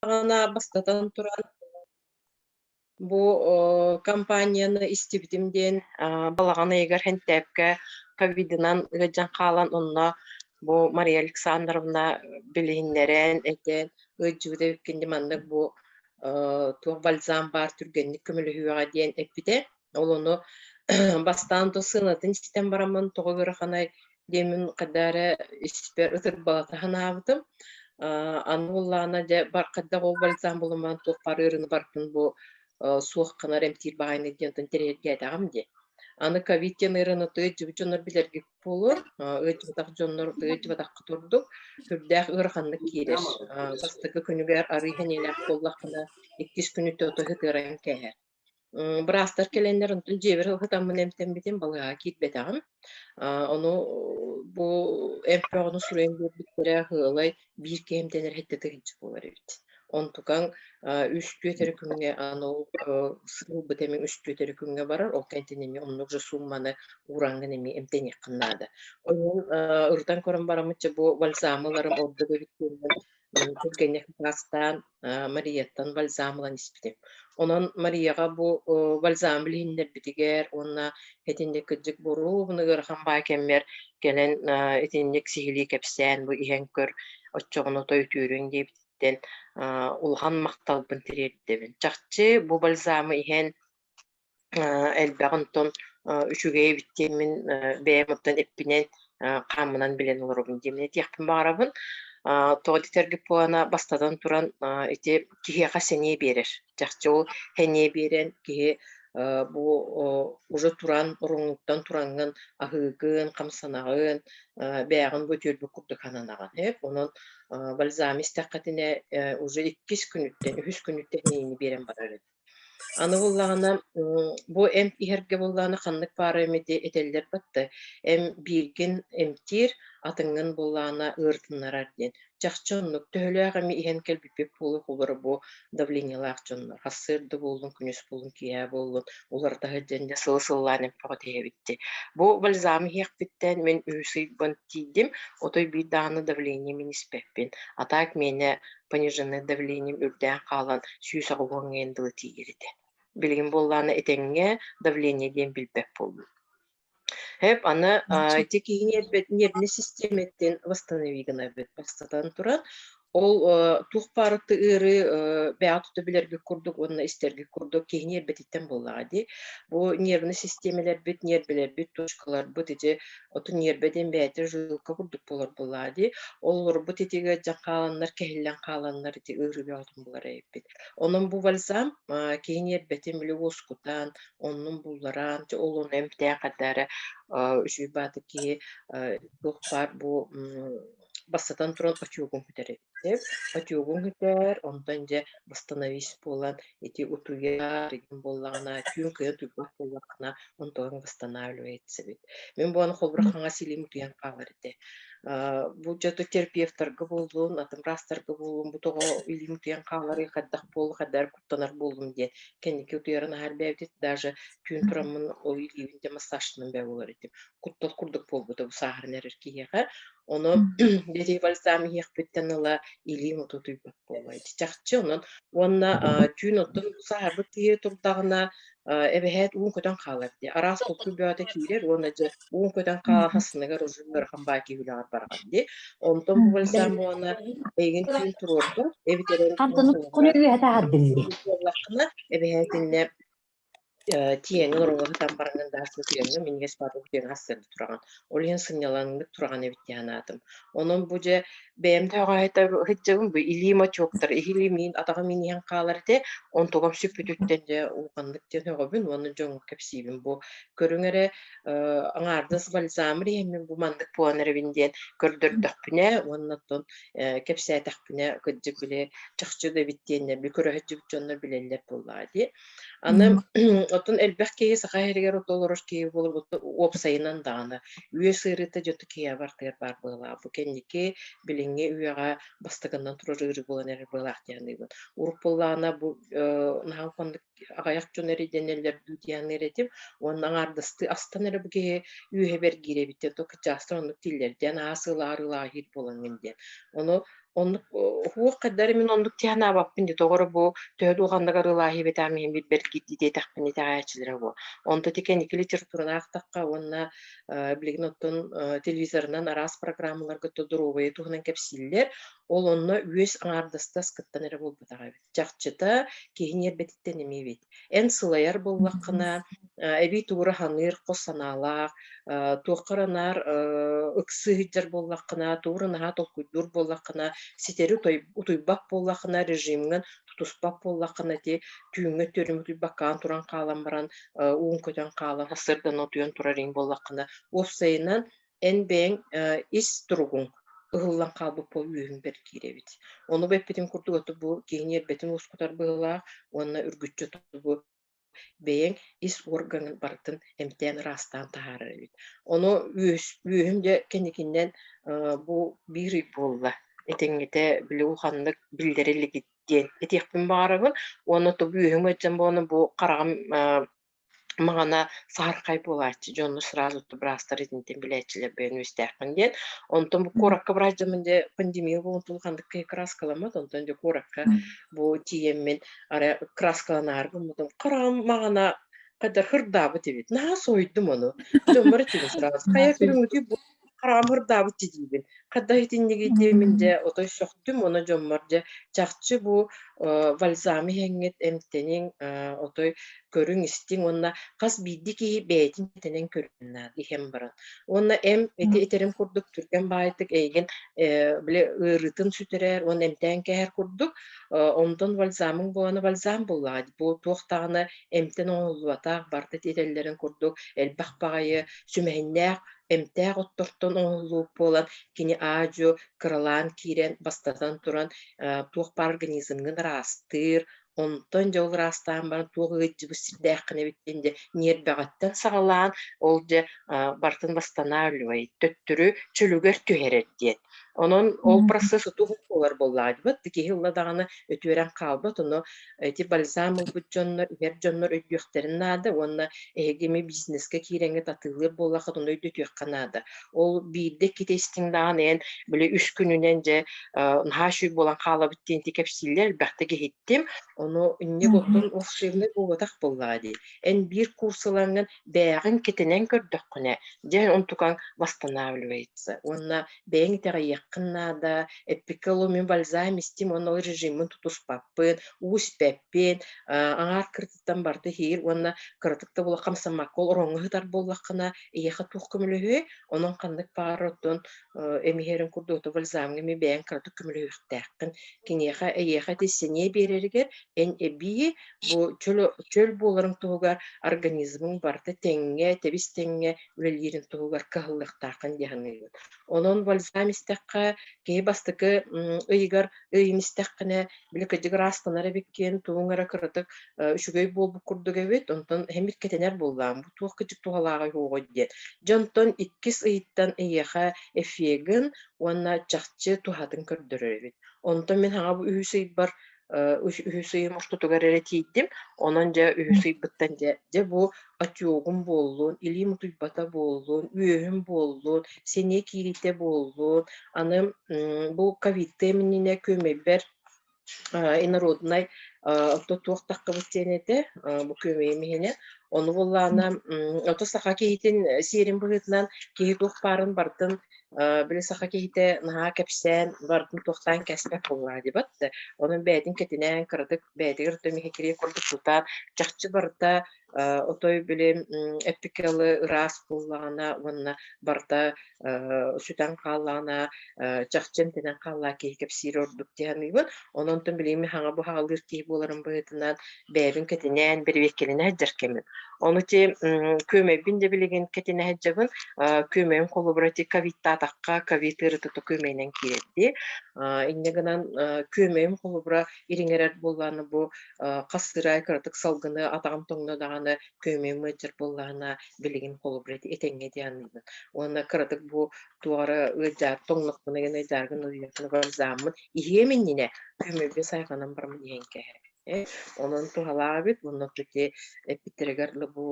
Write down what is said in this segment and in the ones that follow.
Даҕаны бастатан туран бу компанияны истибитим диэн балаҕан ыйыгар Хэнтээпкэ ковидынан ыалдьан хаалан онно бу Мария Александровна билиһиннэрэн этэн ыалдьыбыт эбиккин дии маннык бу туох бальзам баар түргэнник көмөлөһүөҕэ диэн эппитэ. Ол ону бастаан то сыанатын истэн бараммын тоҕо ыараханай диэммин хайдах эрэ испэр ытырбалата санаабытым. Аны буоллаҕына дьэ хайдах ол бальзам булуман туох баар ыарыыны барытын бу суох гынар эмтиир баҕайыный диэн онтон интэриэһиргээтэҕим дии. Аны ковид диэн ыарыыны ыалдьыбыт дьоннор билэргит буолуо. Ыалдьыбатах дьоннор ыалдьыбатаххыт ордук. Сүрдээх ыараханнык киирэр. Бастакы күнүгэр арыы сэниэлээх буоллаххына, иккис күнүттэн ото сытыаран кээһэр. Быраастар кэлэннэр онтон дьиэбэр ылытаммын эмтэммитим, балыыһаҕа киирбэтэҕим. Ону бу эмп бөҕөнү суруйан биэрбиттэрэ ыалай биир киһи эмтэнэр сэттэ тыһыынча буолар эбит. Онтукаҥ үс-түөрт эрэ күҥҥэ аны ол ылбыт эмиҥ үс-түөрт эрэ күҥҥэ барар, ол кэнниттэн эмиэ оннук же суумманы уураҥҥын эмиэ эмтэниэххин наада. Онон ырытан көрөн бараммыт чэ бу бальзамы ыларым ордук эбит диэммин Кэргэнэ саастаан Марияттан бальзам ылан испитим. Онон Марияҕа бу бальзам билиһиннэрбитигэр уонна итинник кырдьык боруобуна ыарахан баай кэммэр кэлэн итинник сиһилии кэпсээн бу иһэн көр, оччоҕуна той үтүөрүөҥ диэбититтэн улахан махталбын тириэрдэбин. Чахчы бу бальзамы иһэн элбэх онтон үчүгэй эбит диэммин бэйэм оттон эппинэн хааммынан билэн олоробун диэммин этиэхпин баҕарабын. Тоҕо диэтэргит буолана бастатан туран ити киһиэхэ сэниэ биэрэр. Чахчы ол сэниэ биэрэн киһи бу уже туран ороҥҥуттан тураҥҥын аһыыгын, хамсанаҕын, бэйэҕин бу үтүөрбүт курдук сананаҕын. Онон бальзам истэххитинэ уже иккис күнүттэн, үһүс күнүттэн сэниэни биэрэн барар эбит. Аны буоллаҕына, бу эмп иһэргэ буоллаҕына ханнык баара эмити этэллэр батта, эм бииргин эмтиир, атыҥҥын буоллаҕына ыырытыннарар диэн. Чахчы оннук. Төһөлөөх эми иһэн кэлбиппит буолуох олоро бу давлениелаах дьоннор. Сарсыарда буоллун, күнүс буоллун, киэһэ буоллун, уларыта сылдьан дьэ сылы-сыллаан эмп бөҕө иһэбит дии. Бу бальзамы иһиэхпиттэн мин үһүс ыйбын тиийдим, отой биир даҕаны давление мин испэппин. А так миэнэ пониженное давлением үрдээн хаалан 180 дылы тиийэр этэ. Билигин буоллаҕына этэҥҥэ давление диэн билбэт буоллум. Эп аны ити киһи нервнэй систиэмэтин восстанови гынабыт. Бастатан туран, ол туох баарыты ыарыы бэйэҕэ тута билэргит курдук уонна истэргит курдук киһи ньиэрбэтиттэн буоллаҕа дии. Бу нервнэй систиэмэлэрбит, ньиэрбэлэрбит, точкаларбыт ити Оту ньиэрбэ диэн бэйэтэ жилка курдук буолар буоллаҕа дии. Ол олорбут итигэ дьэ хааланнар, кэһиллэн хааланнар ити ыарыы бөҕөтүн булар эбиппит. Онон бу бальзам киһи ньиэрбэтин били уоскутан, оннун булларан, ол ону эмтээн хайдах эрэ үчүгэй баатык киһи туох баар бу бастатан туран отюгун бүтэр эбит. Отюгун бүтэр, онтон дьэ восстановись буолан ити утуйар игин буоллаҕына, түүн кыйа утуйбат буоллаххына, онтон восстанавливается эбит. Мин буолан холобура хаҥас илиим утуйан хаалар этэ. Бу дьэ терапевтарга буоллун, атын быраастарга буоллун, бу тоҕо илиим утуйан хааларый, хайдах буолла, хайдах куттанар буоллум диэн кэнники утуйарын аһар бэйэбит даже түүн тураммын ол илиибин дьэ массажтанан бээ буолар этим. Куттал курдук буолбута бу сааһыран эрэр киһиэхэ. Ону ити бальзам иһиэхпиттэн ыла илиим оту утуйбат буолла. Ити чахчы онон уонна түүн оттон сааһырбыт киһи турдаҕына эбэһээт уун көтөн хаалар дии. Араас толкуй бөҕөтө киирэр уонна дьэ уун көтөн хаалан хассыныгар уже ыарахан баай киһи үлэҕэр бараҕын дии. Онтон бу бальзам уонна эйигин түүн туруорда эбэтэр буоллаххына эбэһээтиннэ тиэҥҥин оруоллаһытан бараҥҥын да сытыаҥҥын минньигэс баҕа утуйан ассыарда тураҕын. Ол иһин сынньалаҥнык тураҕын эбит дии санаатым. Онон бу дьэ бэйэм да өҕөөһүтэ сылдьабын бу илиим отектар, иһилиим миин атаҕым миин иһэн хаалар этэ. Онтугам сүппүтүттэн дьэ улаханнык диэн сөҕөбүн уонна дьоҥҥо кэпсиибин. Бу көрүҥ эрэ аҥаардас бальзамыр иһэммин бу маннык буолан эрэбин диэн көрдөрдөхпүнэ уонна оттон кэпсээтэхпинэ кырдьык били чахчы да эбит диэннэр би көрө сылдьыбыт дьоннор билэллэр буоллаҕа дии. Аны оттон элбэх киһи саха иһигэр олорор киһи буолар уопсайынан даҕаны үөс ыарыыта дьэ киһи бартыгар баар быһыылаах. Бу кэнники билиҥҥи үйэҕэ бастакынан турар ыарыы буолан эрэр быһыылаах диэн саныыбын. Урут буоллаҕына бу наһаа улаханнык аҕыйах дьон эрэйдэнэллэр дуу диэн саныыр этим. Уонна аҥаардастыы астан эрэ бу киһи үөһэ бэргиир эбит диэн, то кыччаастар оннук дииллэр диэн, аа сыалаах арыылаах иһит буолаҥҥын диэн. Ону Оннук уһуох хайдары мин оннук тиһанаабаппын дии тоҕо эрэ бу төһө дулҕаннык арыылааһыы бэтаамиһин билбэт диэтэхпинэ итэҕэйээччилэрэ буо. Онто ити кэнники литератураны аахтахха уонна билигин оттон телевизорынан араас программаларга доруобуйа туһунан кэпсииллэр. Ол онно үөс аҥаардастас кыттан эрэ буолбатах эбит. Чахчыта киһи ньиэрбэтиттэн эмиэ эбит. Эн сылайар буоллаххына, эбии тугура ханыыр хос санаалаах, туоххар анаар ыксыы сылдьар буоллаххына, тугура наһаа толкуйдуур буоллаххына, ситэри утуйбат буоллаххына, режимҥин тутуспат буоллаххына ити түүҥҥү өттүөрүм утуйбаккаан туран хаалан баран, ууҥ көтөн хаалан, сарсыардан утуйан турар иҥ буоллаххына, уопсайынан эн бэйэҥ ис туругуҥ ыһыллан хаалбыт буол үөһүн бэргиир эбит. Ону бу эппитим курдук ото бу киһи ньиэрбэтин уоскутар быһыылаах уонна үргүччү бу бэйэҥ ис уоргаҥын барытын эмтээн ыраастаан таһаарар эбит. Ону үөс, үөһүм дьэ кэнникинэн бу биир ый буолла. Этэҥҥитэ били улаханнык биллэрэ илигит диэн этиэхпин баҕарабын. Уонна то үөһүм ыалдьан буолан бу хараҕым маҥана саһархай буолааччы, дьонну сразу быраастар итинтэн билээччилэр бэйэн үөстээххин диэн. Онтон бу куоракка быраас дьоммун дьэ пандемия буолан улаханнык киһи кырааскаламмат, онтон дьэ куоракка бу тиийэммин арай кырааскаланаары гыммытым хараҕым маҕана хайдах хырдаабыт эбит. Наһаа соһуйдум ону. Дьоммор этибин сразу. Хайа күрүҥүтүй бу хараҕым хырдаабыт диибин. Хайдах итиннигий диэмин дьэ отой сөхтүм ону дьоммор дьэ чахчы бу бальзамы иһэҥҥит эмтэниҥ отой көрүҥ-истиҥ уонна хас биирдии киһи бэйэтин тэнэн көрүөн наада иһэн баран. Уонна эм ити этэрим курдук түргэн баайытык эйигин били ыарыытын сүтэрэр уонна эмтээн кээһэр курдук онтон бальзамыҥ буолана бальзам буоллаҕа бу туох даҕаны эмтэн оҥоһуллубатах барыта этэллэрин курдук элбэх баҕайы сүмэһиннээх эмтээх оттортон оҥоһуллубут буолан кини аа-дьуо кыралаан киирэн бастатан туран туох баар организмҥын ыраастыыр онтон дьэ ол ыраастаан баран туох ыалдьыбыт сирдээххин эбит диэн дьэ ньиэрбэҕиттэн саҕалаан ол дьэ барытын восстанавливает төттөрү чөлүгэр түһэрэр диэн. Онон ол процесс утуһук буолар буоллаҕа киһи ылла даҕаны үтүөрэн хаалбат ону ити бальзам ылбыт дьоннор иһэр дьоннор өйдүөхтэрин наада уонна эһиги эмиэ бизнескэ киирэҥҥит атыылыыр буоллаххыт ону өйдөтүөххэ наада. Ол биирдэ иккитэ истиҥ даҕаны эн били үс күнүнэн дьэ наһаа үчүгэй буолан хаалабыт диэн ити кэпсииллэр элбэхтик иһиттим. Ону инньэ оттон волшебнай буолбатах буоллаҕа дии. Эн биир курс ылаҥҥын бэйэҕин кэтэнэн көрдөххүнэ, дьэ онтукаҥ восстанавливается. Уонна бэйэҥ итэҕэйиэххин наада, эппиккэ ол мин бальзам истим уонна ол режиммин тутуспаппын, уу испэппин, аҥаар кырытыттан барыта иһиир уонна кыратык да буола хамсаммакка ол ороҥҥо сытар буоллаххына, эйиэхэ туох көмөлөһүөй? Онон ханнык баҕар оттон эмиһэрин курдук бальзамҥа эмиэ бэйэҥ кыратык көмөлөһүөхтээххин. Киниэхэ эйиэхэ ити сэниэ биэрэригэр эн эбии бу чөл, чөл буоларыҥ туһугар организмыҥ барыта тэҥҥэ, тэбис-тэҥҥэ үлэлиирин туһугар кыһаллыахтааххын дии саныыбын. Онон бальзам истэххэ, киһи бастакы ыйыгар ыйын истэххинэ, били кырдьык ыраастанар эбиккин, тугуҥ эрэ кыратык үчүгэй буолбут курдук эбит, онтон эмит кэтэнэр буоллаҕым, бу туох кырдьык туһалааҕый уоҕуй диэн. Дьэ онтон иккис ыйыттан эйиэхэ эффегин уонна чахчы туһатын көрдөрөр эбит. Онтон мин хаҥа бу үһүс ыйбар үһүс ыйым ортотугар эрэ тиийдим. Онон дьэ үһүс ыйбыттан дьэ, дьэ бу отегум буоллун, илиим утуйбата буоллун, үөһүм буоллун, сэниэ киириитэ буоллун, аны бу ковидтыам иннинэ күөмэйбэр инороднай ото туох таххыбыт диэн этэ бу күөмэйим иһинэ. Ону буоллаҕына ото саха киһитин сиэрин быһыытынан киһи туох баарын барытын били саха киһитэ наһаа кэпсээн барытын туохтаан кэспэт буоллаҕа диэбэт да. Онон бэйэтин кэтинээн кыратык бэйэтигэр да миһикириэ курдук тутаат чахчы барыта отой били эппиккэ ыраас буоллаҕына уонна барыта сүтэн хааллаҕына чахчы эмтэнэн хааллаҕа киһи кэпсиирэ ордук дии саныыбын. Онон билигин мин хаҥа быһаҕалыыр киһи буоларым быһыытынан бэйэбин кэтинээн, бэрэбиэркэлэнэ сылдьар кэмим. Ону ити күөмэйбин да билигин кэтинэ сылдьабын. Күөмэйим холобура ити ковидтаатахха ковид ыарыыта күөмэйинэн киирэр дии. Инньэ гынан күөмэйим холобура ириҥэрэр буоллаҕына бу хас сыраай кыратык салгыны атаҕым тоҥно даҕаны күөмэйим ыалдьар буоллаҕына билигин холобура ити этэҥҥэ дии саныыбын. Уонна кыратык бу туох эрэ ыалдьаар тоҥнохпуна гына ыалдьааргын ыалдьыахпына бальзаммын иһиэм иннинэ күөмэйбин сайҕанан бараммын иһэн кээһэбин. Онон туһалаах эбит уонна ити эппиттэригэр бу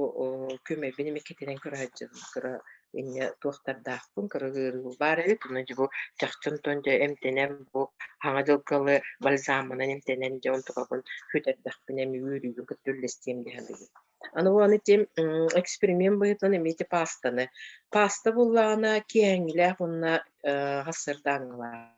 күөмэйбин эмиэ кэтэнэн көрө сылдьабын кыра Инньэ туохтардаахпын, кыра ыарыы баар эбит. Онно дьэ бу чахчы онтон дьэ эмтэнэн бу Саҥа дьылгалы бальзамынан эмтэнэн дьэ онтукабын сүтэрдэхпинэ эмиэ үөрүүбүн кытта үллэстиэм дии саныыбын. Аны уонна ити эксперимент быһыытынан эмиэ ити пастаны. Паста буоллаҕына киэһэҥҥилээх уонна сарсыардааҥҥылаах.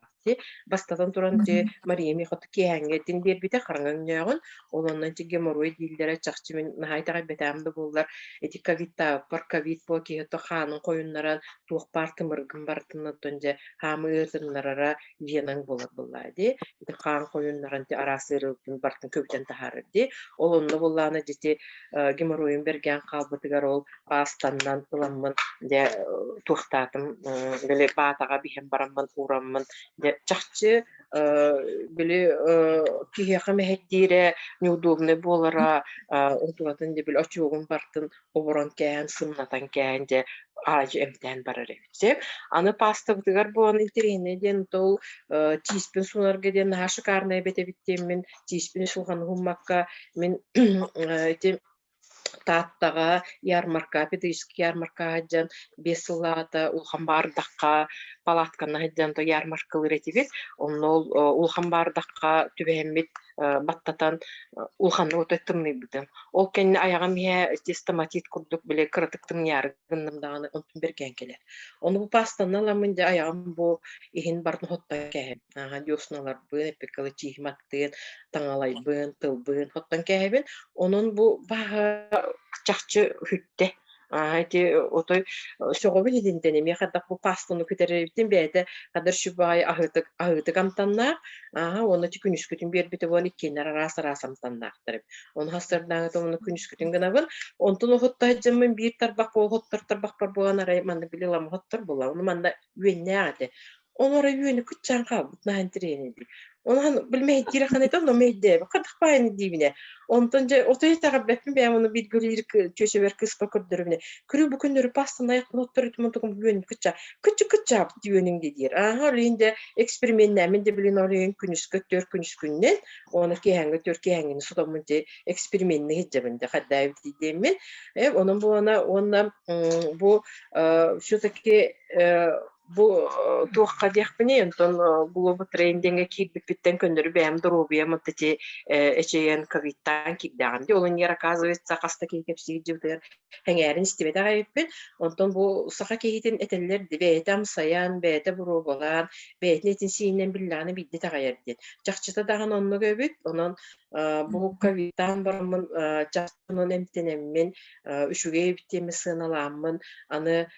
Бастатан туран ити Мария миэхэ киэһэҥҥи этин биэрбитэ хараҥа өҥнөөҕүн, ол онно ити геморрой дииллэрэ чахчы мин наһаа итэҕэйбэтэҕим да буоллар, ити ковидтаабыппар ковид буо киһи хаанын хойуннаран туох баар тымыргын барытын оттон дьэ хаамыы ыытыннарара венаҥ буолар буоллаа дии. Ити хаан хойуннаран ити араас ыарыытын барытын көбүтэн таһаарар дии. Ол онно буоллаҕына дьити геморройум бэргээн хаалбытыгар ол паастаннан ыламмын дьэ туохтаатым били баатаҕа биһэн бараммын уураммын дьэ чахчы били киһиэхэ мэһэйдиирэ неудобный буолара онтулатын дьэ били очуогун бартын оборон кээһэн сымнатан кээһэн дьэ аадьы эмтээн барар эбит сөп. Аны паастабытыгар буолан интэриэһинэй диэн ол тииспин суунарга диэн наһаа шикарнай эбит эбит диэммин тииспин сулҕаны уһуммакка мин ити Тааттаҕа ярмарка, педагогический ярмарка сылдьан 5 сыллааҕыта улахан баардахха палатканан сылдьан то ярмаркалыыр этибит. Онно ол улахан баардахха түбэһэммит баттатан улаханнык отой тымныйбытым. Ол кэннэ айаҕым иһэ ити стоматит курдук били кыратык тымныйаары гынным даҕаны онтун бэргээн кэлэр. Ону бу паастанан ыламмын дьэ айаҕым бу иһин барытын хоттон кээһэбин. Ааһа десналарбын, эппиккэ чииһим аттыын, таҥалайбын, тылбын хоттон кээһэбин. Онон бу бааһа чахчы сүттэ. Аа ити отой сөҕөбүн итинтэн эмиэ хайдах бу паастаны күтэрэрбитин бэйэтэ хадыр сүбаҕай аһыытык аһыытык амтаннаах ааһа уонна ити күнүскүтүн биэрбитэ буолан иккиэннэр араас араас амтаннаахтар эбит. Ону хастардааҥыта уонна күнүскүтүн гынабын. Онтон оһотто сылдьаммын биир тарбах оһоттор тарбахпар буолан арай манна били лама оһоттор буолла. Ону манна үөннээх этэ. Ол арай үөнү кытчаан хаалбыт наһаа интэриэһинэйдик. Онон билмэһийдиир ханыта онно мэһийдээбит хайдах баайыны диибинэ. Онтон дьэ отой итэҕэйбэппин бэйэм ону бииргэ үлэлиир чүөчэбэр кыыспа көрдөрөбүнэ. Көрүү бу күннэри пастаны айахпын оттор этим онтукум үөнүм кычча кыччы кыччаабыт үөнүҥ диир. Ааһа ол иһин дьэ эксперименнээмин дьэ билин ол иһин күнүскэ төр күнүскүннэн уонна киэһээҥҥи төр киэһээҥҥини сотоммун дьэ эксперименни иһдьэбин дьэ хайдаабыт диэммин. Онон буолана уонна бу все-таки бу туохха диэхпиний, онтон Global трендиҥҥэ киирбиппиттэн көннөрү бэйэм доруобуйам вот эти эчэйэн ковидтаан киирдэҕим дии. Ол иннигэр, оказывается, хас да киһи кэпсиир дьыбытыгар сэҥээрин истибэтэх эбиппин. Онтон бу саха киһитин этэллэр дии, бэйэтэ амсайан, бэйэтэ боруобалаан, бэйэтин этин-сиининэн биллэҕинэ биирдэ итэҕэйэр диэн. Чахчыта даҕаны оннук эбит. Онон бу ковидтаан бараммын чахчы эмтэнэммин, үчүгэй эбит диэммин сыаналааммын, аны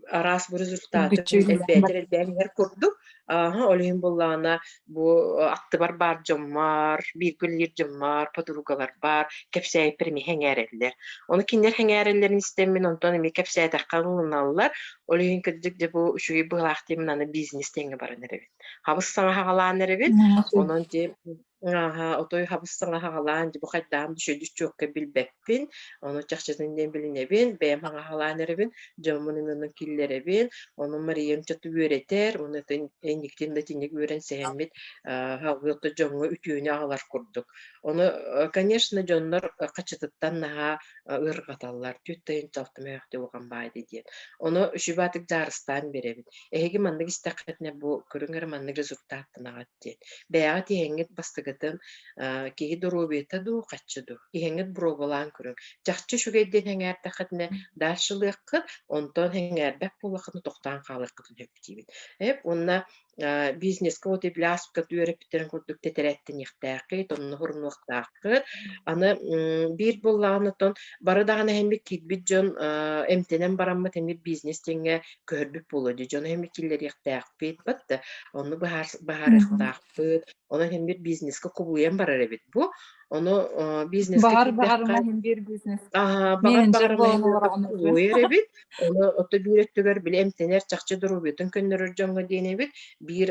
араас бу результаты элбээтэр элбээн иһэр курдук. Ааһа, ол иһин буоллаҕына бу аттыбар баар дьоммор, бииргэ үлэлиир дьоммор, подругаларбар кэпсээбиппэр эмиэ сэҥээрэллэр. Ону кинилэр сэҥээрэллэрин истэммин онтон эмиэ кэпсээтэххэ ылыналлар. Ол иһин кырдьык дьэ бу үчүгэй быһыылаах диэммин аны бизнес диэҥҥэ баран эрэбин. Хабыс саҥа саҕалаан эрэбин. Онон дьэ Ааһа, отой хабыс-саҥа хаҕалаан, дьэ бу хайдаҕын үчүгэйдик билбэппин, ону чахчытын диэн билинэбин, бэйэм хаҥаһалаан эрэбин, дьоммун эмиэ киллэрэбин, ону Мариям чату үөрэтэр, уонна инниктин да итинник үөрэн сэһэммит салгыы дьоҥҥо үтүөнү аҕалар курдук. Ону, конечно, дьоннор хачытыттан наһаа ыарырҕаталлар, түөрт тыһыынча алта мөһөөхтө улахан баайды диэн. Ону үчүгэй дьаарыстаан биэрэбин. Эһиги маннык истэххитинэ бу көрүҥ эрэ маннык результаттанаҕыт диэн. Бэйэҕит иһэҥҥит бастакытын киһи доруобуйата дуу, хаччы дуу? Иһэҥҥит боруобалаан көрүҥ. Чахчы үчүгэй диэн сэҥээрдэххитинэ дальше ылыаххыт, онтон сэҥээрбэт буоллаххытына тохтоон хаалыаххытын сөп диибин. Уонна бизнеска вот ипляска үөрэппиттэрин курдук тэтэрээттэниэхтээххит, онно хорунуохтааххыт. Аны биир буоллаҕына оттон бары даҕаны эһэммит киирбит дьон эмтэнэн бараммыт эмиэ бизнес диэҥҥэ көһөрбүт буолуо дии. Дьону эһэммит киллэриэхтээхпит, бат онну быһаарыахтаахпыт. Онон эһэммит бизнеска кубулуйан барар эбит бу. Ону бизнеска Баҕар киирдэххэ баҕарыма иһин биир бизнес баҕар менеджер баҕарыма буолан иһин олороҕун кубулуйар эбит. Ону ото биир өттүгэр били эмтэнэр чахчы доруобуйатын көннөрөр дьоҥҥо диэн эбит. Биир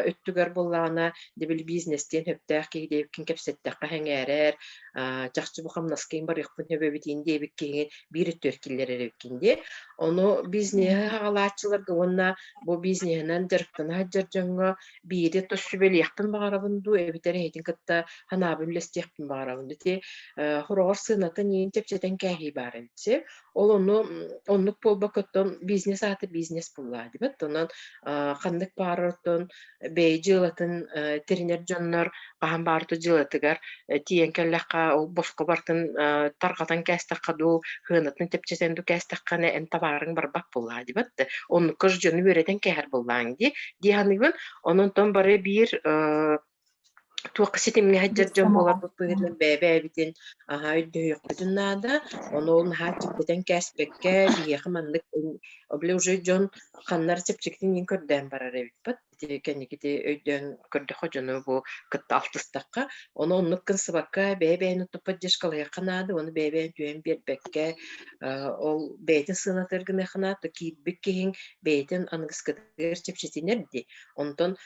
өттүгэр буоллаҕына дебил бизнес диэн сөптөөх киһи диэбиккин кэпсэттэххэ сэҥээрэр, чахчы бу хамнаскыйын барыахпын сөп эбитин диэбит киһи биир өттүгэр киллэрэр эбиккин диэ. Ону бизнеһи хаҕалааччыларга уонна бу бизнеһинэн дьарыктана сылдьар дьоҥҥо биири тус сүбэлиэхпин баҕарабын дуу, эбэтэр эһигин кытта санаабын үллэстиэхпин баҕарабын. Ити хороҕор сыанатын иин чэпчэтэн кээһии баар эбит. Ол ону оннук буолбакка оттон бизнес аата бизнес буоллаа дибэт. Онон ханнык баарар оттон бэйэ дьыалатын тэринэр дьоннор хаһан баарты дьыалатыгар тиийэн кэллэххэ ол босхо бартын тарҕатан кээстэххэ дуу, сыанатын чэпчэтэн дуу кээстэххинэ эн табаарыҥ барбат буоллаа дибэт. Оннукка дьону үөрэтэн кээһэр буоллааҥ дии дии саныыбын. Онон бары биир туох ситимҥэ сылдьар Биир дьон сомоҕо. буоларбыт быһыытынан бэйэ-бэйэбитин аһаа өйдөһүөхпүтүн наада. Ону ол наһаа чэпчэтэн кээспэккэ, биһиэхэ маннык били уже дьон ханна эрэ чэпчэкитин иһин көрдөөн барар эбиппит. Ити кэнникити өйдөөн көрдөххө дьону бу кытта алтыстахха, ону оннук кынсыбакка бэйэ-бэйэни поддержкалыахха наада, ону бэйэ-бэйэни түһэн биэрбэккэ, ол бэйэтин сыанатыгар гыныахха наада, киирбит киһиҥ бэйэтин аныгыскытыгар чэпчэтинэр дии. Онтон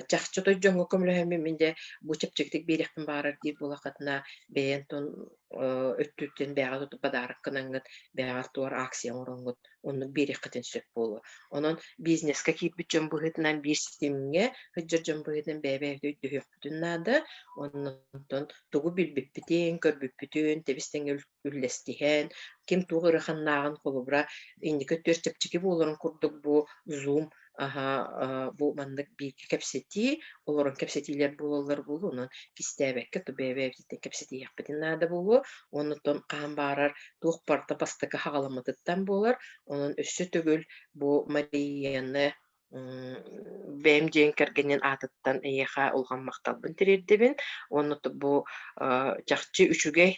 чахчы той дьоҥҥо көмөлөһөммүн мин дьэ бу чэпчэкитик биэриэхпин баҕарар диир буолаххытына бэйэн тон өттүттэн бэйэҕэ туту подарок гынаҥҥыт бэйэҕэр туор акция оҥороҥҥут оннук биэриэххитин сөп буолуо. Онон бизнеска киирбит дьон быһыытынан биир ситимҥэ сылдьар дьон быһыытынан бэйэ-бэйэбит өйдөһүөхпүтүн наада. Онтон тугу билбиппитин, көрбүппүтүн тэбис-тэҥҥэ үллэстиһэн, ким туох ыараханнааҕын холобура инники өттүгэр чэпчэки буоларын курдук бу Zoom аһа бу маннык бииргэ кэпсэтии, олорон кэпсэтиилэр буолаллар буолуо, онон кистээбэккэ то бэйэ-бэйэбититтэн кэпсэтиэхпитин наада буолуо. Оннуттан хаһан баарар туох барыта бастакы хаҕаламмытыттан буолар. Онон өссө төгүл бу Марияны бэйэм дьиэҥ кэргэнин аатыттан эйиэхэ улахан махталбын тириэрдэбин уонна бу чахчы үчүгэй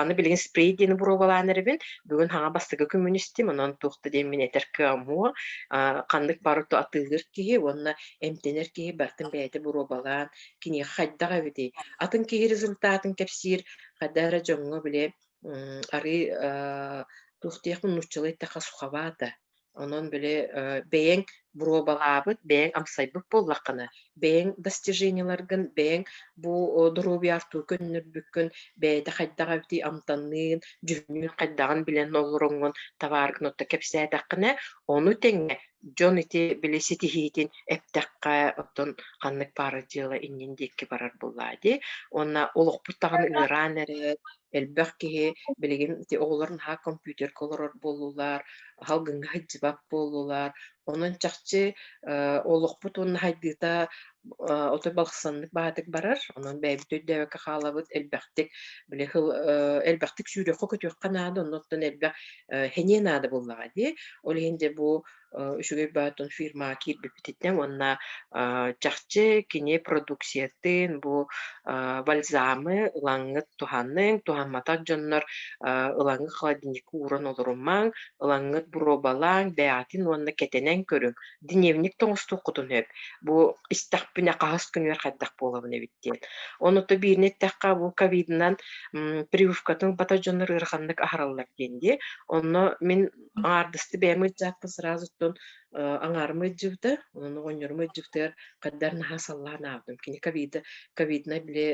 аны билигин спрей диэни боруобалаан эрэбин. Бүгүн хаҥа бастакы күммүн истим, онон туох да диэн мин этэр кыаҕым суох. Ханнык бары атыылыыр киһи уонна эмтэнэр киһи барытын бэйэтэ боруобалаан, киниэхэ хайдах эбитий? Атын киһи результатын кэпсиир, хайдах эрэ дьоҥҥо били арыы туох диэхпин нууччалыы эттэххэ суховато. Онон били бэйэҥ боруобалаабыт, бэйэҥ амсайбыт буоллаххына, бэйэҥ достижениеларгын, бэйэҥ бу доруобуйаартуу көннөрбүккүн, бэйэтэ хайдах эбитий амтанныын, дьүһүннүүн хайдаҕын билэн олороҥҥун табааргын отто кэпсээтэххинэ, ону тэҥэ дьон ити били ситиһиитин эптэххэ, оттон ханнык баара дьыала иннин диэки барар буоллаа дии. Уонна олохпут даҕаны ыараан эрэр, элбэх киһи билигин ити оҕолор наһаа компьютерга олорор буоллулар, салгыҥҥа сылдьыбат буоллулар. Онон чахчы олохпут уонна сайдыыта отой балхсаннык баатык барар. Онон бэйэбит өйдөөбөккө хаалабыт, элбэхтик били элбэхтик сүүрүөххэ-көтүөххэ наада, оннуттан элбэх сэниэ наада буоллаҕа дии. Ол иһин дьэ бу үчүгэй баатын фирмаҕа киирбиппититтэн уонна чахчы кини продукциятын бу бальзамы ылаҥҥыт туһаныҥ, туһамматах дьоннор ылаҥҥыт холодильникка ууран олорумаҥ, ылаҥҥыт боруобалааҥ, бэйэҕитин уонна кэтэнэн көрүҥ, дневник тоҥустуоххутун сөп, бу истэхпинэ хаһыс күнүгэр хайдах буолабын эбит диэн. Ону то биирин эттэххэ бу ковидынан прививкатын ылбатах дьоннор ыараханнык аһараллар диэн дии. Онно мин аҥаардасты бэйэм ыалдьааппын сразу оттон аҥаарым ыалдьыбыта, онон оҕонньорум ыалдьыбытыгар хайдах наһаа саллаан аабытым. Кини ковида, ковиднай били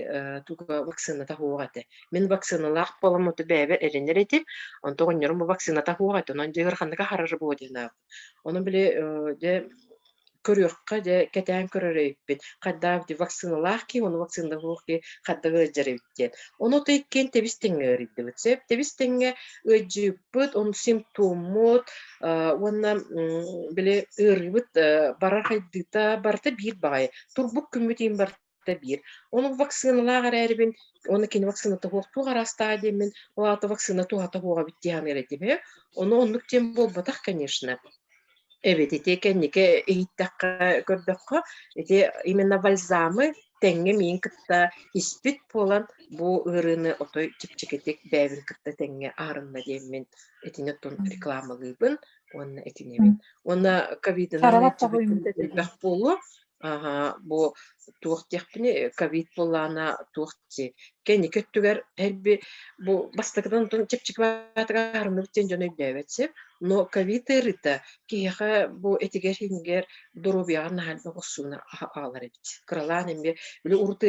туга вакцината суох этэ. Мин вакциналаах буолан оту бэйэбэр эрэнэр этим, онтон оҕонньорум бу вакцината суох этэ, онон дьэ ыараханнык аһарар буо диэн аабытым. Онон били дьэ көрүөххэ дьэ кэтээн көрөр эбиппит. Хайдаах дии вакциналаах киһи, ону вакцината суох киһи хайдах ыалдьар эбит диэн. Ону то иккиэн тэбис-тэҥҥэ ыарыйдыбыт. Сөп тэбис-тэҥҥэ ыалдьыыппыт, ону симптоммут уонна били ыарыыбыт барар хайдыыта барыта биир баҕайы. Турбут күммүт иһин барыта биир. Ону вакциналаах эрээрибин, уонна кини вакцината суох туох араастааҕа диэммин, ол аата вакцина туһата суоҕа эбит дии саныыр этим. Ону оннук диэн буолбатах, конечно. Эбит ити кэнники иһиттэххэ, көрдөххө, ити именно бальзамы тэҥҥэ миин кытта испит буолан, бу ыарыыны отой чэпчэкитик бэйэбин кытта тэҥҥэ аарынна диэммин итини оттон рекламалыыбын уонна итинэбин. Уонна ковидынан Саралап ыалдьыбыт тоҕуйуммут этэ элбэх буолуо. Аһа, бу туох диэхпиний, ковид буоллаҕына туох дии, кэнники өттүгэр элби бу бастакытын онтон чэпчэки баҕайытык аһарынныбыт диэн дьон өйдөөбөт сир. Но ковид ыарыыта киһиэхэ бу этигэр-сиинигэр доруобуйаҕа наһаа элбэх охсууну аҕалар эбит. Кыралаан эмиэ били урут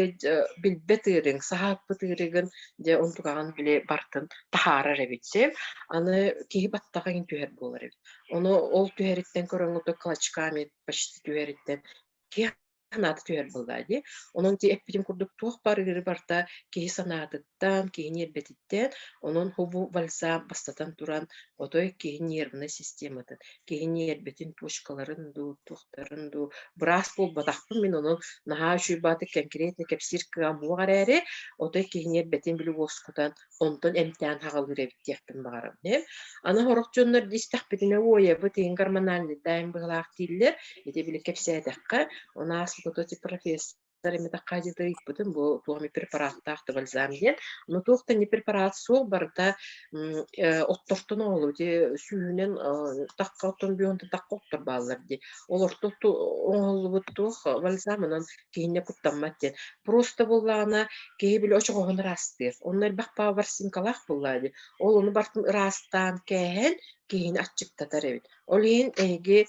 билбэт ыарыыҥ, саһааппыт ыарыыгын дьэ онтукаҕын били бартын таһаарар эбит сир. Аны киһи баттаҕа иҥин түһэр буолар эбит. Ону ол түһэриттэн көрөҥҥүт клочками почти түһэриттэн киһи санаата түһэр буоллаа дии. Онон ти эппитим курдук туох баар ыарыы барыта киһи санаатыттан, киһи ньиэрбэтиттэн, онон хубу бальзам бастатан туран отой киһи нервнай систематын, киһи ньиэрбэтин точкаларын дуу, туохтарын дуу быраас буолбатахпын мин онон наһаа үчүгэй баҕайытык конкретно кэпсиир кыаҕым суох эрээри, отой киһи ньиэрбэтин били уоскутан, онтон эмтээн хаҕалыыр эбит диэхпин баҕарабын. Аны сорох дьоннор истэхпитинэ уойабыт иһин гормональный быһылаах дииллэр. Ити били кэпсээтэххэ, у нас вот эти профессор эмитэххэ ыйыппытым бу туох эмэ препараттаах да бальзам диэн. Но туох да не препарат суох барыта оттортон оҥолу ити сүүһүнэн тахха оттон бүөнтэн тахха оттор бааллар дии. Олортон оҥоһуллубут туох бальзам онон киһинэ куттаммат диэн. Просто буоллаҕына киһи били очоҕоһун ыраастыыр. Онно элбэх пааварсинкалаах буоллаа дии. Ол ону барытын ыраастаан кээһэн киһини аччыктатар эбит. Ол иһин эһиги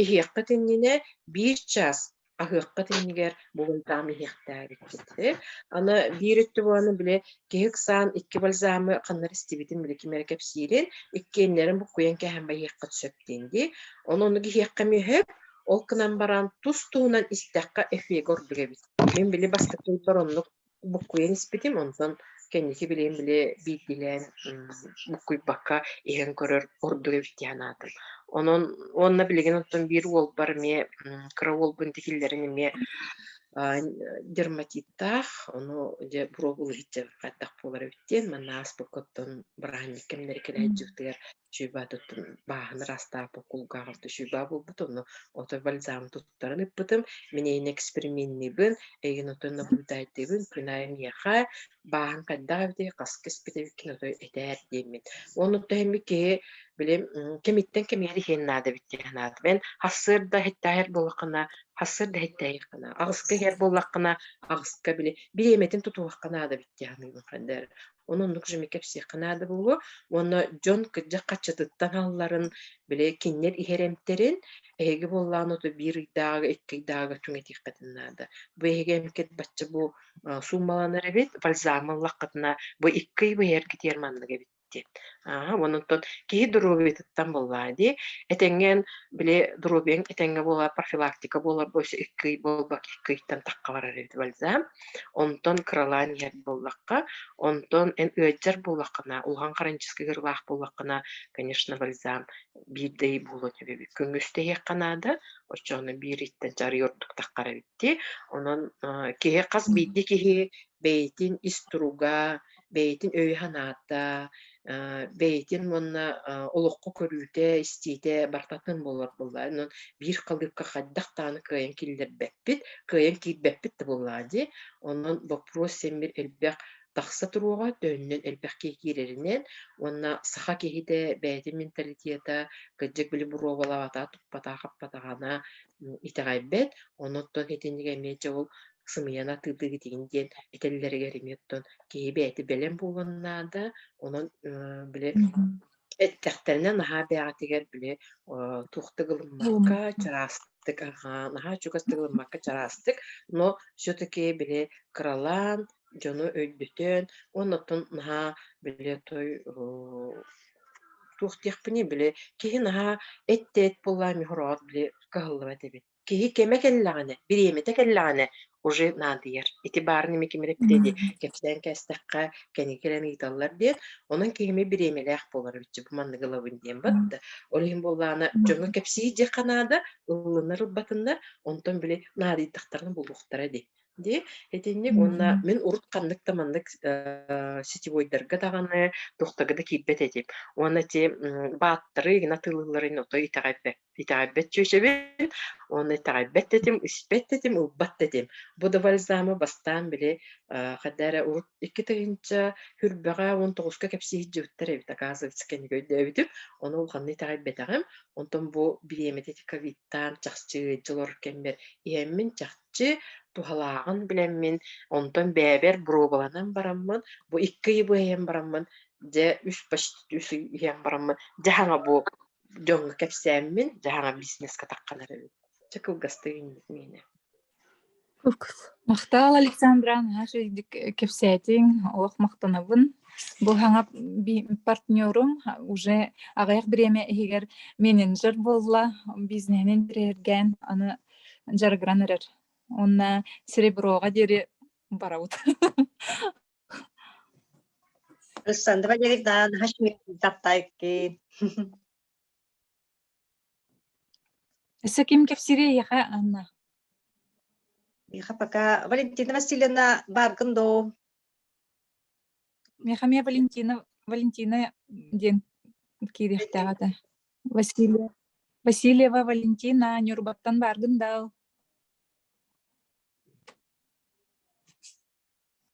иһиэххит иннинэ биир чаас аһыаххыт иннигэр бу бальзам иһиэхтээбиккит. Аны биир өттө буолан били киһи ыксаан икки бальзамы ханна эрэ истибитин били ким эрэ кэпсиирин иккиэннэрин буккуйан кээһэн байыаххыт сөп диэн дии. Ону оннук иһиэххэ эмиэ сөп. Ол гынан баран тус-туһунан истэххэ эффегэ ордук эбит. Мин били бастакы ыйбар оннук буккуйан испитим, онтон кэнники билигин били биирдиилээн буккуйбакка иһэн көрөр ордук эбит дии санаатым. Онон уонна билигин оттон биир уолбар эмиэ кыра уолбун тикиллэрин эмиэ дерматиттаах, ону дьэ боруобалыһычча хайдах буолар эбит диэн манна ааспыкка оттон бырааһынньык кэмнэрэ кэлэ сылдьыбытыгар Чуйбаатыттан бааһын ыраастаабыт кулгааҕар чуйбаа буолбут, онно ото бальзам туттаран ыппытым. Мин эйигин эксперименниибин, эйигин ото наблюдайдыыбын, күн аайы миэхэ бааһын хайдах эбитий, хаска испит эбиккин ото этээр диэммин. Уонна оттон иһиммит киһи били кэмиттэн кэмигэр иһиэн наада эбит дии санаатым. Эн сарсыарда иһиттээһэр буоллаххына, сарсыарда иһиттээһиэххинэ, аҕыска иһэр буоллаххына, аҕыска били бириэмэтин тутуһуохха наада эбит дии саныыбын хайда эрэ. Ону оннук же кэпсиэххэ наада буолуо уонна дьон кырдьык хаччатыттан алларын, били кинилэр иһэр эмтэрин эһиги буоллаҕына ото биир ыйдааҕы, икки ыйдааҕы түҥэтиэххитин наада. Бу эһиги эмкит бачча бу суумаланар эбит, бальзам ыллаххытына бу икки ый быһыйаргытыгар маннык эбит диэн. Аа, онон киһи доруобуйатыттан буоллаҕа дии. Этэҥҥэ били доруобуйаҥ этэҥҥэ буолар, профилактика буолар бу өссө икки ый буолбак, икки ыйтан тахха барар эбит бальзам. Онтон кыралаан иһэр буоллахха, онтон эн ыалдьар буоллаххына, улахан хроническай ыарыылаах буоллаххына, конечно, бальзам биирдэ ый буолуо эбит. Көҥүстэ иһиэххэ наада, оччоҕуна биир ыйтан чарый ордук таххар эбит дии. Онон киһи хас биирдии киһи бэйэтин ис туруга, бэйэтин өйө-санаата, бэйэтин уонна олоххо көрүүтэ, истиитэ барытатын буолар буоллаҕа. Онон биир халыыпка хайдах даҕаны кыайан киллэрбэппит, кыайан киирбэппит да буоллаҕа дии. Онон боппуруос син-биир элбэх тахса туруоҕа, төһөннөн элбэх киһи киирэринэн уонна саха киһитэ бэйэтин менталитета кырдьык били боруобалаабатаҕа, туппатаҕа-хаппатаҕына итэҕэйбэт. Онон итинник эмиэ дьэ ол сымыйаны атыылыыгыт игин диэн этэллэригэр эмиэ оттон киһи бэйэтэ бэлэм буолуон наада. Онон били эттэхтэринэ наһаа бэйэҕитигэр били туохтук ылыммакка чараастык аһаа наһаа чугастык ылыммакка чараастык, но все-таки били кыралаан дьону өйдөтөн уонна оттон наһаа били той туох диэхпиний били киһи наһаа эт-тээт буоллаҕа эмиэ хороҕор били кыһаллыбат эбит. Киһи кэмэ кэллэҕинэ, бириэмэтэ кэллэҕинэ уже наадыйар. Ити баарын эмиэ ким эрэ эппитэ дии, кэпсээн кээстэххэ кэнники кэлэн ыйыталлар диэн. Онон киһими бириэмэлээх буолар эбит бу маннык ылабын диэн батта. Ол иһин буоллаҕына дьоҥҥо кэпсии диэххэ наада, ыллынар ылбатыннар, онтон били наадыйдахтарына булуохтара дии. Дии, итинник уонна мин урут ханнык да маннык сетевойдарга даҕаны, туохтарга да киирбэт этим. Уонна ити бааттары игин атыылыылларын отой итэҕэйбэт итэҕэйбэт чүөчэбин уонна итэҕэйбэт да этим, испэт да этим, ылбат да этим. Бу да бальзамы бастаан били хайда эрэ урут 2000 хүрбэҕэ 19-ка кэпсии сылдьыбыттар эбит, оказывается, кэнники өйдөөбүтүм. Ону улаханнык итэҕэйбэтэҕим. Онтон бу бириэмэтэ ити ковидтаан чахчы ыалдьа олорор кэммэр иһэммин чахчы туһалааҕын билэммин, онтон бэйэбэр боруобаланан бараммын, бу 2 ыйы быһа иһэн бараммын, дьэ үс почти үс ый иһэн бараммын, дьэ хаҥа бу дьоҥҥо кэпсээммин, дьэ хаҥа бизнеска таххан эрэбин. Чэ кылгастык инник миэнэ. Махтал, Александра, наһаа үчүгэйдик кэпсээтиҥ, олох махтанабын. Бу саҥа партнерум уже аҕыйах бириэмэ иһигэр менеджер буолла, бизнеһинэн тириэргээн аны дьарыгыран эрэр. Уонна сереброҕа диэри барабыт. Александра Валерьевна, наһаа таптайкин. Өссө ким кэпсиирий эйиэхэ, Анна? Миэхэ пока Валентина Васильевна бааргын доо? Миэхэ эмиэ Валентина Валентина диэн киириэхтээх этэ. Василия Васильева Валентина, Ньурбаттан бааргын даа?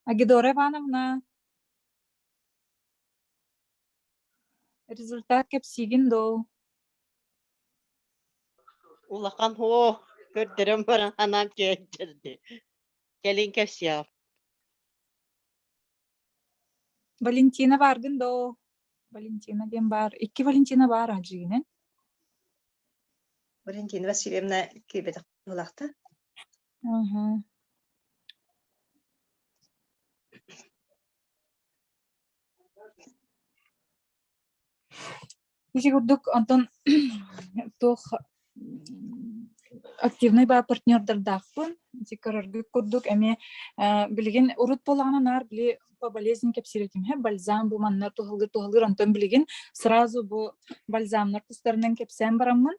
Агидора Ивановна, результат кэпсиигин доо? Улахан һуох, көрдөрөн баран анаан кээччэрди. Кэлин кэпсиэҕим. Валентина бааргын доо? Валентина диэн баар. Икки Валентина баар аа дьиҥинэн. Валентина Васильевна киирбэтэх быһыылаахта. Аһа. Ити курдук онтон туох активнай баа партнердардаахпын. Ити көрөргүт курдук эмиэ билигин урут буоллаҕына наар били по болезни кэпсиир этим бальзам бу манна туһалыыр туһалыыр онтон билигин сразу бу бальзамнар тустарынан кэпсээн бараммын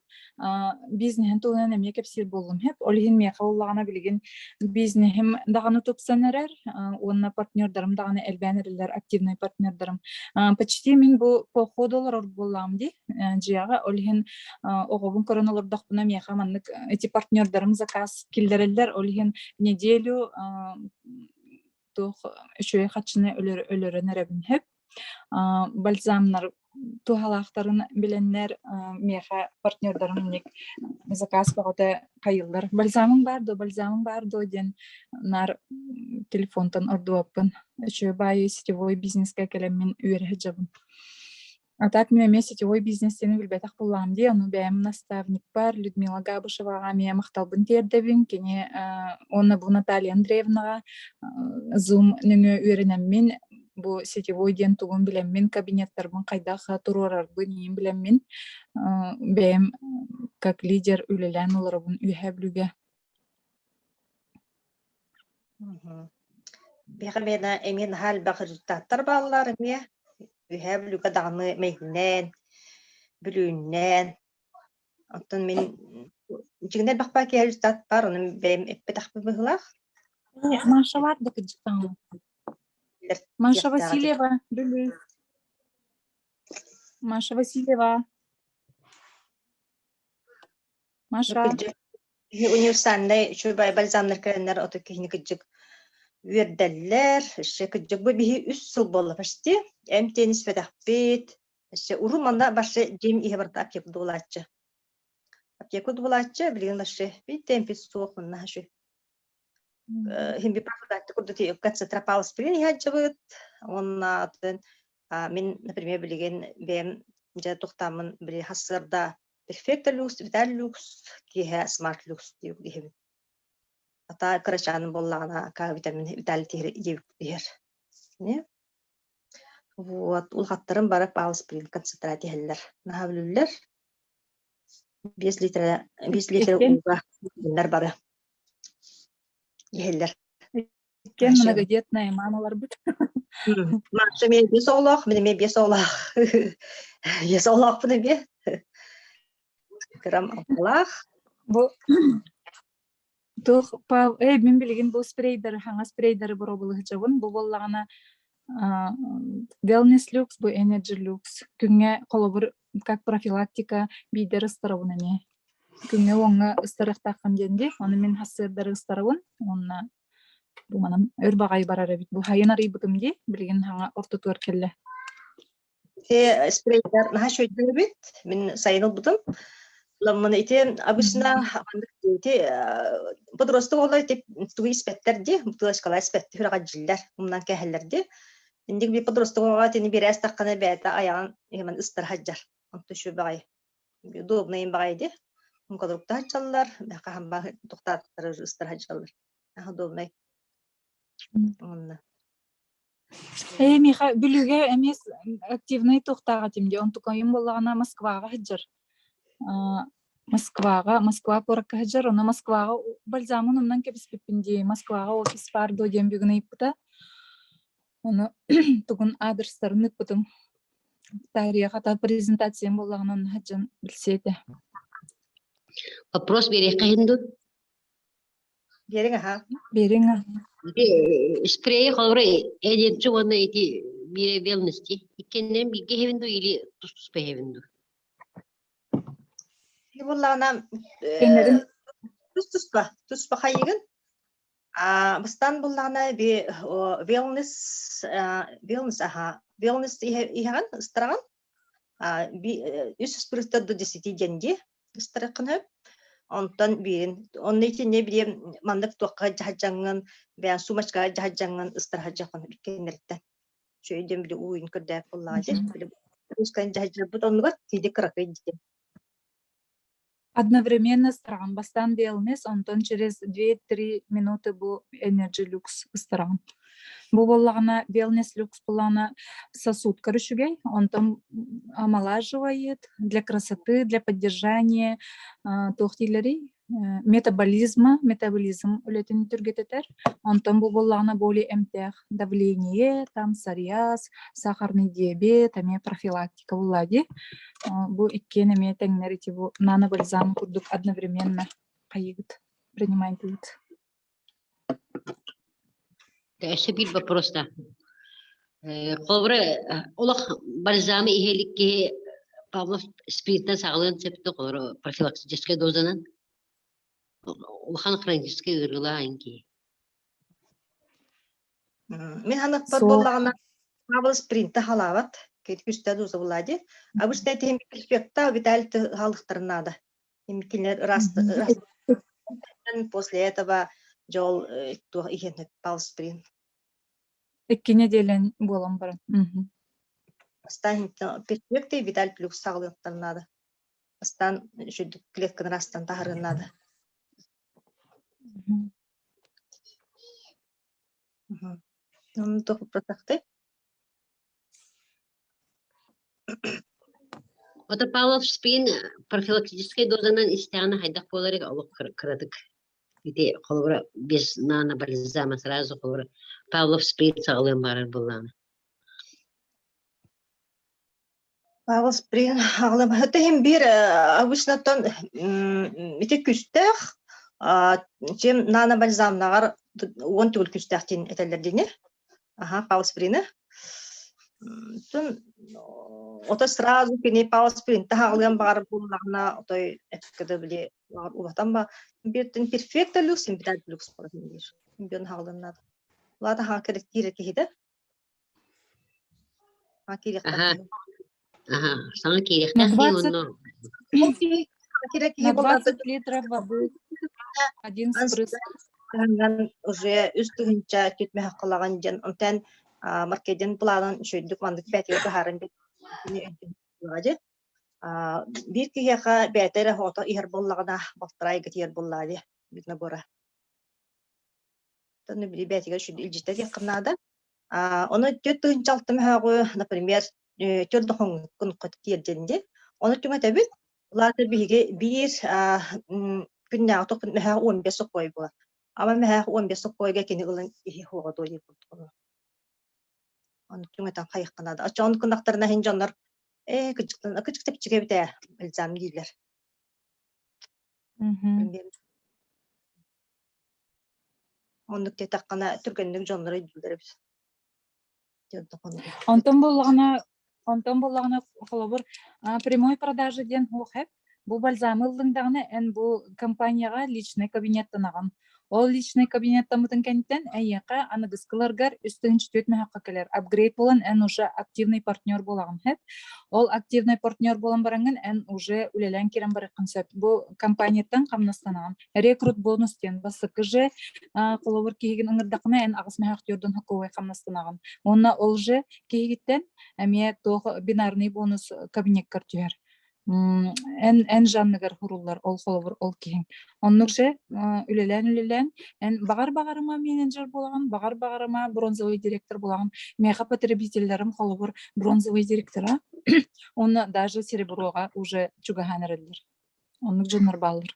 бизнеһин туһунан эмиэ кэпсиир буоллум ол иһин миэхэ буоллаҕына билигин бизнеһим даҕаны тупсан эрэр уонна партнердарым даҕаны элбээн эрэллэр активнай партнердарым почти мин бу походу олорор буоллаҕым дии дьиэҕэ ол иһин оҕобун көрөн олордохпуна миэхэ маннык эти партнердарым заказ киллэрэллэр ол иһин неделю туох үчүгэй хаччыны өлөрөн эрэбин сөп. Бальзамнар туһалаахтарын билэннэр миэхэ партнердарым инник заказ бөҕөтө хайыллар. Бальзамыҥ баар дуо, бальзамыҥ баар дуо диэн наар телефонтан ордубаппын. Үчүгэй баайы сетевой бизнескэ кэлэммин үөрэ сылдьабын. А так мин эмиэ сетевой бизнес диэни билбэтэх буоллаҕым дии, ону бэйэм наставникпар Людмила Габышеваҕа эмиэ махталбын тиэрдэбин. Кини уонна бу Наталья Андреевнаҕа Zoom нөҥүө үөрэнэммин, бу сетевой диэн тугун билэммин, кабинеттарбын хайдах туруорарбын иин билэммин, бэйэм как лидер үлэлээн олоробун Үөһээ Бүлүүгэ. Биһиэхэ эмиэ эмиэ наһаа элбэх результаттар бааллар эмиэ. Үөһээ Бүлүүгэ даҕаны мэйиннээн, Бүлүүннээн. Оттон мин дьиҥинэ элбэх баа киһи результат баар, ону бэйэм эппэтэхпин быһыылаах. Маша баар да кырдьыктаҥ. Маша Васильева, Бүлүү. Маша Васильева. Маша. Универсальнай үчүгэй бальзамнар кэлэннэр ото киһини кыдьык үөрдэллэр. Өссө кыдьык бу биһи үс сыл буолла почти. Эмтиэн испэтэхпит. Өссө уру манна барсы дьиэм иһэ барыта аптека дуолааччы. Аптека дуолааччы билигин барсы бит эмпит суох манна хашы. Химби профилактика курдук концентропаласпирин иһээччибыт. Уонна атын мин, например, билигин бэйэм дьэ тухтааммын били хассыарда Perfecto люкс, Vital люкс, киэһэ Smart люкс диир иһэбин. Ата кырачааным буоллаҕына К витамин Виталий диэбит иһэр. Вот, улахаттарым бары Паулсприн концентрат иһэллэр. Наһаа бүлүүллэр. 5 литр 5 литр ууга бары иһэллэр. Иккиэн многодетная мамаларбыт. Маша эмиэ биэс оҕолоох, мин эмиэ биэс оҕолоох. Биэс оҕолоохпун эмиэ. Кырам алталаах. Бу Туох па э мин билигин бу спрейдары хаҥас спрейдары боруобалаһычабын. Бу буоллаҕына а, Wellness Lux, бу Energy Lux. Күҥҥэ холобур как профилактика биирдэр ыстарабын эмиэ. Күҥҥэ уоҥҥа ыстарыахтааххын диэн дии. Ону мин сарсыардары ыстарабын уонна бу манан өр баҕайы барар эбит. Бу хайын арыйбытым дии, билигин хаҥа ортотугар кэллэ. Ити спрейдэр наһаа үчүгэйдик эбит. Мин сайын ылбытым. Ламмын ити обычно маннык ити подросток оҕолор ити тугу испэттэр дии, бутылочкалар испэттэр, сүрэҕэлдьииллэр, умнан кээһэллэр дии. Инник би подросток оҕоҕо итини биэрээс таххана бэйэтэ айаҕын иһимэн ыстара сылдьар. Онто үчүгэй баҕайы. Удобный баҕайы дии. Мукалырыкта сылдьаллар, хаһан тохтааттар ыстара сылдьаллар. Удобный. Онно. Ээ, миэхэ Бүлүүгэ эмиэ активнай туохтаах этим дии, онтукайым буоллаҕына Москваҕа сылдьар. Аа, Москваҕа, Москва куоракка сылдьар, онно Москваҕа бальзамын умнан кэбиспиппин дии, Москваҕа офис баар дуо диэн бүгүн ыйыппыта. Ону тугун аадырыстарын ыыппытым. Таарыйа хата презентациям буоллаҕына онно сылдьан билсиэ этэ. Вопрос биэриэххэ иһин дуу? Биэриҥ аһа. Биэриҥ аһа. Ити спрейи холобура эденчи уонна ити биирэ wellness иккиэннэрин бииргэ иһэбин дуу или тус-туспа иһэбин дуу? Ити буоллаҕына Кэннэрин тус-туспа, туспа хайыгын. А бастаан буллаҕына би wellness wellness аха wellness иһэҕин ыстараҕын үс спирттар до десяти диэн дии ыстарыаххын сөп. Онтон биирин онно итиннэ били маннык туохха дьаһадьаҥҥын бэйэн сумочкаҕа дьаһадьаҥҥын ыстарыһадьаххын иккиэннэриттэн. Үчүгэй диэн били ууйун көрдөөп буоллаҕа дии. Били ускан дьаһадьарбыт оннугар тиийди кыракый диэн. Одновременно ыстараҕын. Бастаан wellness, онтон через 2-3 минуты бу Energy Lux ыстараҕын. Бу буоллаҕына wellness lux буоллаҕына сосудкар үчүгэй, онтон омолаживает для красоты, для поддержания туох дииллэрий метаболизма, метаболизм үлэтин түргэтэтэр. Онтон бу буоллаҕына более эмтээх давление, там псориаз, сахарный диабет, эмиэ профилактика буолла дии. Бу иккиэн эмиэ тэҥнэр ити бу нанобальзам курдук одновременно хайыгыт принимайтыбыт. Өссө биир вопрос да. Холобура, олох бальзамы иһэ илик киһи Павлов спиртэн саҕалыан сөптөөх холобура профилактическай дозанан улахан хроническай ыарыылаах эн киһи. Мин ханыппар буоллаҕына Павел спринта халаабат. Кити күстэ доза буолла Обычно этим перспекта Виталий халыктарын надо. Кинилэр ыраас после этого дьол туох иһэн палсприн. Икки неделен буолан баран. Бастаан перспекты Виталь плюс саҕалыахтан наада. Бастаан үчүгдүк клетканы ырастан таһарыан наада. Туох протахты? Ото Павлов спин профилактическай дозанан истэҕинэ хайдах буоларый олох кыратык ити холобура без нанобальзама сразу холобура Павлов спин саҕалыан баарар буоллаҕына. Павел Сприн аҕалым иһин биир обычно-тон ити күстээх чем нанобальзамнаҕар уон төгүл күстээх диэн этэллэр дини. Аха, Павел Сприны. Тун ото сразу кини Павел Сприн таһаҕалыан баҕар буоллаҕына отой эпкеде били улатан ба биртин перфекта люкс импитат люкс диир. Бен хаҕалыннад. Лата хаҥа киректиир киһитэ. Аха, аха, саҥа киириэхтээх дии онно. На 20 литров воды один спрыск. Уже үс тыһыынча түтмэһэх кылаҕан диэн онтон маркетинг планын үчүгэйдик маннык бээтигэр быһааран биир киһиэхэ бэйэтэ эрэ ото иһэр буоллаҕына балтараа ыйга тиийэр буоллаҕа дии биир набора Ону били бэйэтигэр илдьитэ диэххэ наада. Ону 46 мөһөөҕү, например, түөрт дохоҥҥун тиэрдэн дии. Ону түҥэтэбит. Улаата биһиги биир күннээҕи тохпут мөһөөх 15 сокуой буолар. Ама мөһөөх 15 сокуойга кини ылан иһи хуоҕа дуо диир курдук. Ону түҥэтэн хайыахха наада. Оччоҕун кынахтарына иһин дьоннор ээ кыдьыктан кыдьык чэпчэки эбит ээ бальзам дииллэр. Оннук диэтэххинэ түргэнник дьоннор өйдүүллэр эбит. Онтон буоллаҕына, онтон буоллаҕына холобур, прямой продажа диэн суох эбит. Бу бальзамы ыллыҥ даҕаны эн бу компанияҕа личный кабинеттанаҕын. Ол личный кабинеттаммытын кэнниттэн эйиэхэ аныгыскыларгар үс тыһыынча түөрт мөһөххө кэлэр. Апгрейд буолан эн уже активный партнер буолаҕын сөп. Ол активный партнер буолан бараҥҥын эн уже үлэлээн киирэн барыаххын сөп. Бу компанияттан хамнастанаҕын. Рекрут бонус диэн бастакы же холобур киһигин ыҥырдаххына эн аҕыс мөһөөх түөрдүн хокуой хамнастанаҕын. Уонна ол же киһигиттэн эмиэ туох бинарный бонус кабинеккар түһэр. Эн эн жанныгар хуруллар ол холобур ол киһиҥ. Оннук же үлэлээн-үлэлээн эн баҕар баҕарыма менеджер буолаҕын, баҕар баҕарыма бронзовый директор буолаҕын. Миэхэ потребителлэрим холобур бронзовый директора уонна даже сереброҕа уже чугаһаан эрэллэр. Оннук дьоннор бааллар.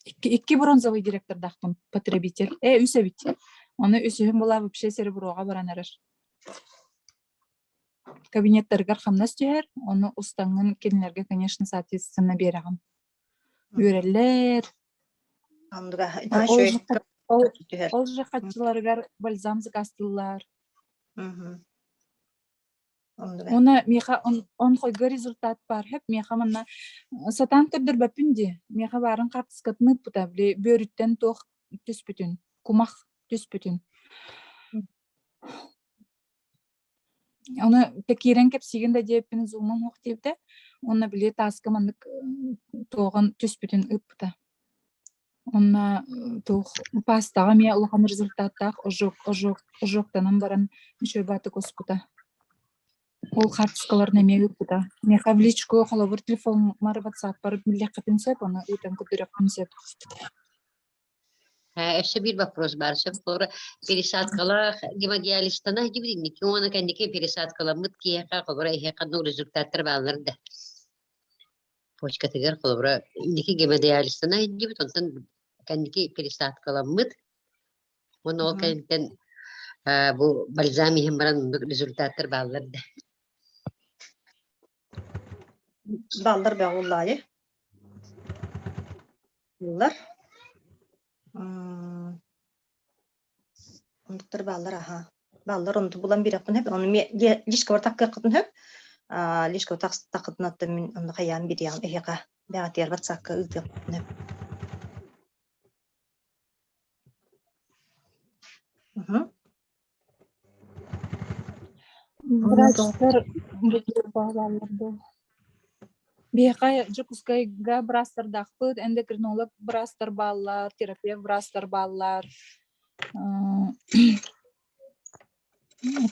Икки, икки бронзовый директордаахпын потребитель. Э, үс эбит. Ону үсүһүн була вообще сереброҕа баран эрэр. Кабинеттарыгар хамнас түһэр, ону устаҥҥын кинилэргэ, конечно, соответственно биэрэҕин. Үөрэллэр. Ол, ол же хаччыларыгар бальзам заказтыыллар. Уонна миэхэ он хойго результат баар сөп. Миэхэ манна сатаан көрдөрбөппүн дии. Миэхэ баарын хаартыскатын ыыппыта, били бүөрүттэн туох түспүтүн, кумах түспүтүн. Ону киирэн кэпсиигин да диэппин зумум суох диэбитэ. Уонна били тааска маннык туоҕун түспүтүн ыыппыта. Онно туох пастаҕа эмиэ улахан результаттаах ожог ожог ожогтанан баран үчүгэй баатык оспута. Ол хаартыскаларын эмиэ ыыппыта. Миэхэ в личку холобур телефоммар ватсаппар биллиэххитин сөп, ону ыытан көрдөрүөхпүн сөп. Өссө биир вопрос баар. Сөп холобура пересадкалаах гемодиализтана дибидинники уонна кэнники пересадкаламмыт киһиэхэ холобура эһиэхэ ну результаттар бааллар да. Почкатыгар холобура инники гемодиализтана илдьибит, онтон кэнники пересадкаламмыт. Уонна ол кэнниттэн бу бальзам иһэн баран оннук результаттар бааллар да. Бааллар бөҕө Уллар. Оннуктар бааллар аха. Бааллар онту булан биэрэхпин сөп. Ону лишка таккыаххытын сөп. Лишка таххытынаттан мин онно хайаан бириэҕим эһиэхэ бэҕэтигэр ватсапка ыытыахпын сөп. Врачтар бааллар дуо? Биһиэхэ Дьокуускайга быраастардаахпыт, эндокринолог быраастар бааллар, терапевт быраастар бааллар.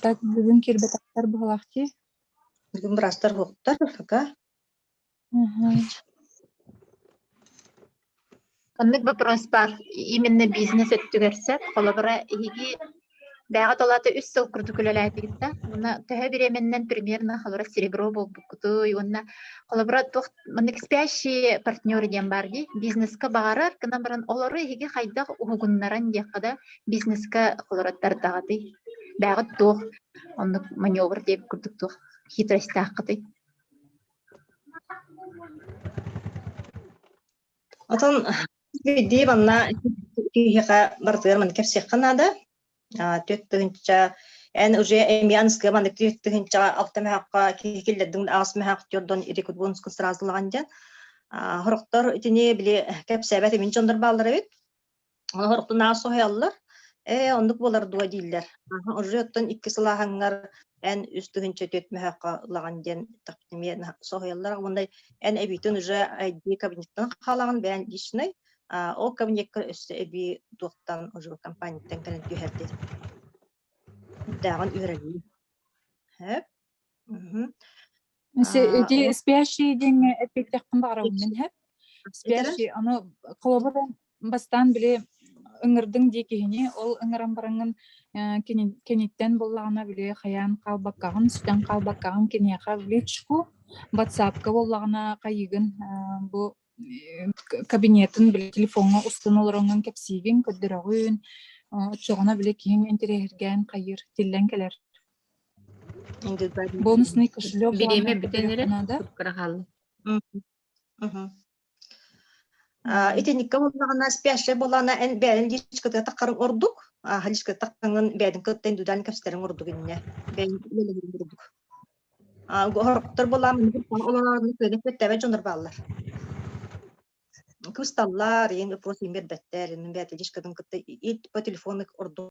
Так бүгүн киирбэтэхтэр быһыылаах дии. Бүгүн быраастар суохтар пока. Оннук вопрос баар именно бизнес өттүгэр сөп. Холобура, эһиги бэйэҕит ол аата үс сыл курдук үлэлээтигит да, уонна төһө бириэмэннэн примерно холобура серебро буолбуккутуй уонна холобура туох маннык спящие партнеры диэн баар дии бизнеска баҕарар гынан баран олору эһиги хайдах уһугуннаран диэххэ да бизнеска холобура тардаҕытый бэйэҕит туох оннук маневр диэбит курдук туох хитростааххытый Отон биирдии манна киһиэхэ барытыгар манна кэпсиэххэ наада. Түөрт тыһыынча эн уже эмиэ аныскыга маннык түөрт тыһыынчаҕа алта мөһөөххө киһи киллэрдиҥ аҕыс мөһөөх түөрдон рекрутбонуска сразу ылаҕын диэн. Сорохтор итини били кэпсээбэт эмин дьоннор бааллар эбит. Олордун аа соһуйаллар. Ээ, оннук буолар дуо дииллэр. Уже оттон икки сылааһыҥҥар эн үс тыһыынча түөрт мөһөөххө ылаҕын диэн эмиэ соһуйаллар. Уонна эн эбиитин уже ID кабинеттан хаалаҕын бэйэн личный, ол кабинекка өссө эбии туохтан уже компанияттан кэлэн түһэрдэ. Дааҕын үөрэлии. Хөп. Ити спящие диэҥҥэ эппиэттэхпин баҕарабын мин һэп. Спящие, ону холобур бастаан били ыҥырдыҥ дии киһини, ол ыҥыран бараҥҥын киниттэн буоллаҕына били хайаан хаалбаккаҕын, сүтэн хаалбаккаҕын киниэхэ в личку, ватсапка буоллаҕына хайыыгын бу кабинетын били телефоҥҥа устан олороҥҥун кэпсиигин, көрдөрөҕүн, оччоҕуна били киһиҥ интэриэһиргээн хайыыр, тиллэн кэлэр. Бонусный кошелек Бириэмэ бүтэн эрэ надо. кыра хаалла. Итинникке буоллаҕына спящая буоллаҕына эн бэйэн личкатыгар таххарыҥ ордук, личката таххаҥҥын бэйэтин кытта индивидуально кэпсэтэрин ордук иннэ. Бэйэн үлэлэһэрин ордук. Хорохтор буоллаҕына олорорун кыайан эппиэттээбэт дьоннор бааллар. Кыбысталлар, ийэҥ вопрос биэрбэттэр, бэйэтэ личкатын кытта по телефону ордук.